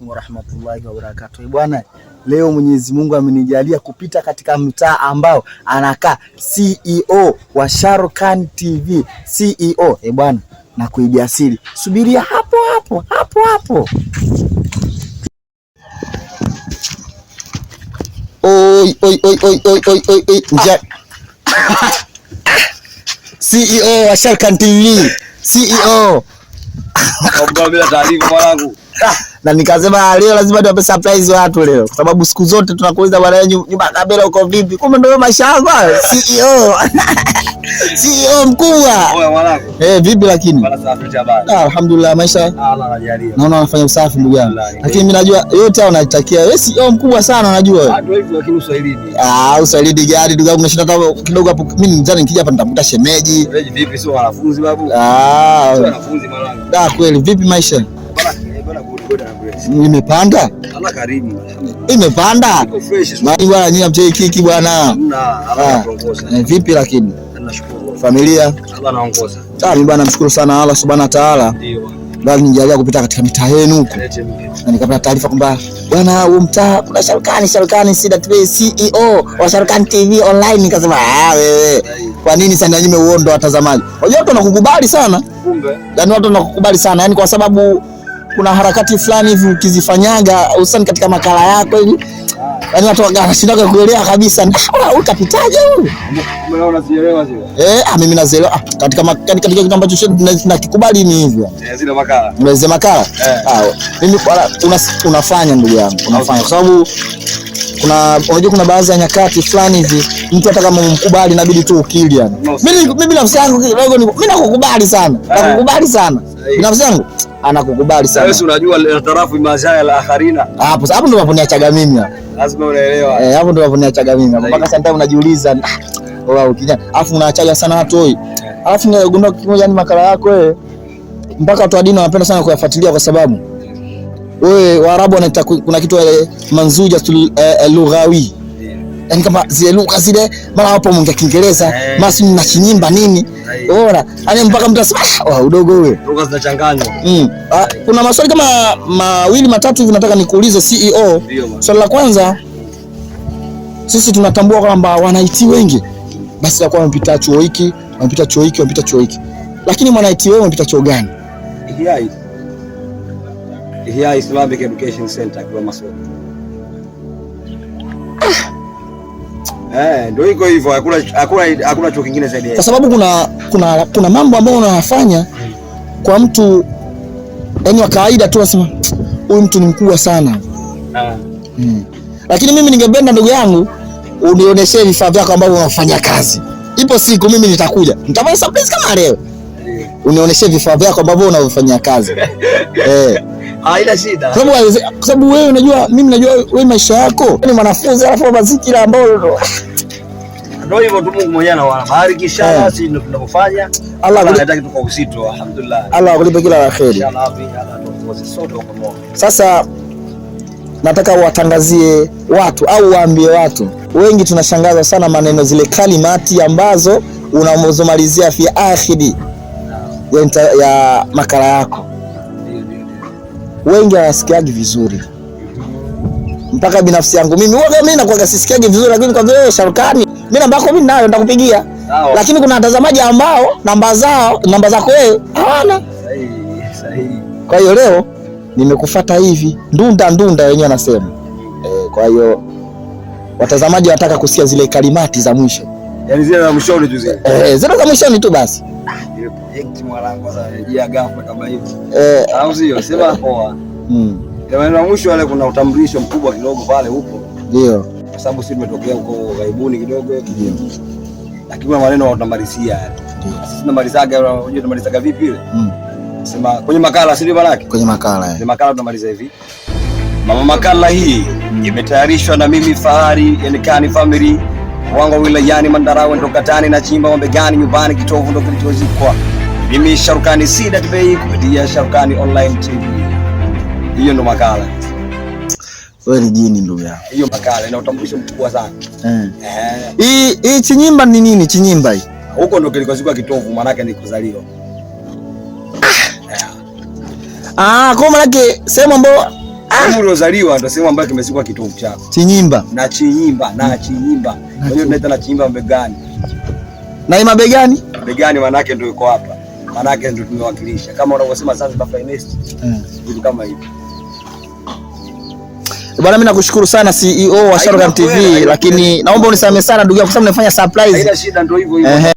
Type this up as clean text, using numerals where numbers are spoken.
Alaikum warahmatullahi wabarakatuh. Bwana, leo Mwenyezi Mungu amenijalia kupita katika mtaa ambao anakaa CEO wa Sharkan TV. CEO, eh bwana, na kuibia siri. Subiria hapo hapo hapo hapo. Oi, oi, oi, oi, oi, oi, oi, oi. Nja. CEO wa Sharkan TV. CEO. Bila taarifa mwanangu. Na nikasema leo lazima niwape surprise watu leo, kwa sababu siku zote tunakuuliza bwana, nyuma kamera uko vipi? Kumbe ndio maisha yako hayo. CEO CEO mkubwa. Oya mwanangu. Eh, vipi lakini? Bwana safi cha bana. Ah, alhamdulillah maisha. Allah anajalia. Naona wanafanya usafi ndugu yangu. Lakini mimi najua yote hao unatakia. Wewe CEO mkubwa sana unajua wewe. Ndio hivyo lakini uswahilini. Ah, uswahilini gani ndugu yangu, unashinda hata kidogo hapo. Mimi mzani nikija hapa nitakuta shemeji. Shemeji vipi, sio wanafunzi babu? Ah. Sio wanafunzi mwanangu. Da kweli, vipi maisha? Bwana, bwana good good na grace. Nimepanda? Allah karimu. Imepanda? Iko fresh. Bwana bwana, nyinyi mchei kiki bwana. Hamna, Allah anaongoza. Vipi lakini? Nashukuru. Familia? Allah anaongoza. Ah, mimi bwana namshukuru sana Allah Subhanahu wa Ta'ala. Ndio bwana. Bali nijalia kupita katika mitaa yenu huko. Na nikapata taarifa kwamba bwana, huo mtaa kuna Sharkan, Sharkan CWT CEO wa Sharkan TV online. Nikasema ah, wewe kwa nini sasa nyinyi uondo watazamaji? Unajua watu wanakukubali sana. Kumbe. Yaani watu wanakukubali sana. Yaani kwa sababu kuna harakati fulani hivi ukizifanyaga hususan katika makala yako hivi, yaani watu wanashindwa kuelewa kabisa. Ah, ukapitaje huyu? Umeona unazielewa zile? Eh, ah, mimi nazielewa. Ah, katika katika kitu ambacho nakikubali ni hivyo. Eh, zile makala. Zile makala? Eh. Ah, mimi wala unafanya ndugu yangu, unafanya kwa sababu kuna unajua kuna baadhi ya nyakati fulani hivi mtu hata kama umkubali inabidi tu ukili yani. Mimi binafsi yangu kidogo mimi nakukubali sana. Nakukubali sana. Binafsi yangu anakukubali sana. Wewe unajua tarafu mazaya la akharina. Hapo hapo ndo unaponiachaga mimi hapo. Lazima unaelewa. Eh, hapo ndo unaponiachaga mimi. Mpaka sasa unajiuliza, wao kijana, alafu unaachaga sana watu hoi. Alafu nigundua kitu kimoja, ni makala yako wewe. Mpaka watu wa dini wanapenda sana kuyafuatilia kwa sababu wewe Waarabu wanaita kuna kitu ile manzuja lughawi. Yaani kama zile lugha zile mara hapo mwongea Kiingereza, mara si na Kinyimba nini. Unaona? Yaani mpaka mtu asema ah, udogo wewe. Lugha zinachanganywa. Kuna maswali kama mawili matatu hivi nataka nikuulize CEO. Swali la kwanza, sisi tunatambua kwamba wana IT wengi basi kwa wamepita chuo hiki, wamepita chuo hiki, wamepita chuo hiki. Lakini mwana IT wewe umepita chuo gani? Ihya. Ihya Islamic Education Center kwa masomo. Eh, ndio iko hivyo, hakuna chuo kingine zaidi. Kwa sababu kuna mambo ambayo unayafanya kwa mtu yani wa kawaida tu anasema huyu mtu ni mkubwa sana. Lakini mimi ningependa ndugu yangu unioneshe vifaa vyako ambavyo unafanya kazi. Ipo siku mimi nitakuja. Nitafanya surprise kama leo. Unioneshe vifaa vyako ambavyo unafanyia kazi. Eh. Haina shida. Kwa sababu wewe unajua, mimi najua wewe maisha yako ni mwanafunzi alafu mazingira ambayo ndio hivyo tu, Mungu mwenyewe anawabariki inshallah, sisi ndio tunavyofanya. Allah anataka tuko uzito, alhamdulillah. Allah akulipe kila la kheri. Inshallah, Allah tuongoze sote kwa pamoja. Sasa nataka watangazie watu au waambie watu. Wengi tunashangazwa sana maneno zile kalimati ambazo unamozomalizia fi akhiri ya makala yako. Wengi hawasikiagi vizuri. Mpaka binafsi yangu mimi huwa mimi nakuwa sisikiagi vizuri, lakini kwa vile Sharkani mimi namba yako mimi nayo nitakupigia. Lakini kuna watazamaji ambao namba zao, namba zako wewe hawana. Sahihi, sahihi. Kwa hiyo leo nimekufuata hivi ndunda ndunda wenyewe anasema. Kwa hiyo watazamaji wanataka kusikia zile kalimati za mwisho. Yaani zile za mwishoni tu zile. Zile za mwishoni tu basi. Ile project mwanangu sasa inajia ghafla kama hivi. Au sio? Sema poa. Ndio ya mwisho wale kuna utambulisho mkubwa kidogo pale huko. Ndio. Kwa sababu sisi tumetokea huko ghaibuni kidogo. Ndio. Lakini kuna maneno watamalizia yani. Sisi tunamalizaga, unajua tunamalizaga vipi ile? Sema kwenye makala, si ndio baraka? Kwenye makala. Kwenye makala tunamaliza hivi. Mama makala hii imetayarishwa na mimi Fahari Yanikani Family wangu wilayani Mandarawe ndo katani na chimba mabegani nyumbani kitovu ndo kilichozikwa. Mimi Sharukani Sidat Bey kupitia Sharukani Online TV. Hiyo ndo makala. Wewe ni jini ndugu yangu. Hiyo makala ina utambulisho mkubwa sana. Hii Chinyimba ni nini Chinyimba hii? Huko ndo kilikozikwa kitovu, maana yake ni kuzaliwa. Ah, kwa maana yake sehemu ambayo Sehemu uliozaliwa ndio sehemu ambayo kimezikwa kitovu chako. Chinyimba. Na Chinyimba, na Chinyimba. Kwa hiyo tunaita na Chinyimba mabegani. Na hii mabegani? Mabegani manake ndio iko hapa. Manake ndio tumewakilisha. Kama unavyosema Zanzibar Finest. Vitu kama hivi. Bwana, mimi nakushukuru sana CEO wa Sharokan TV, lakini naomba unisamehe sana ndugu yangu kwa sababu nimefanya surprise. Haina shida, ndio hivyo hivyo.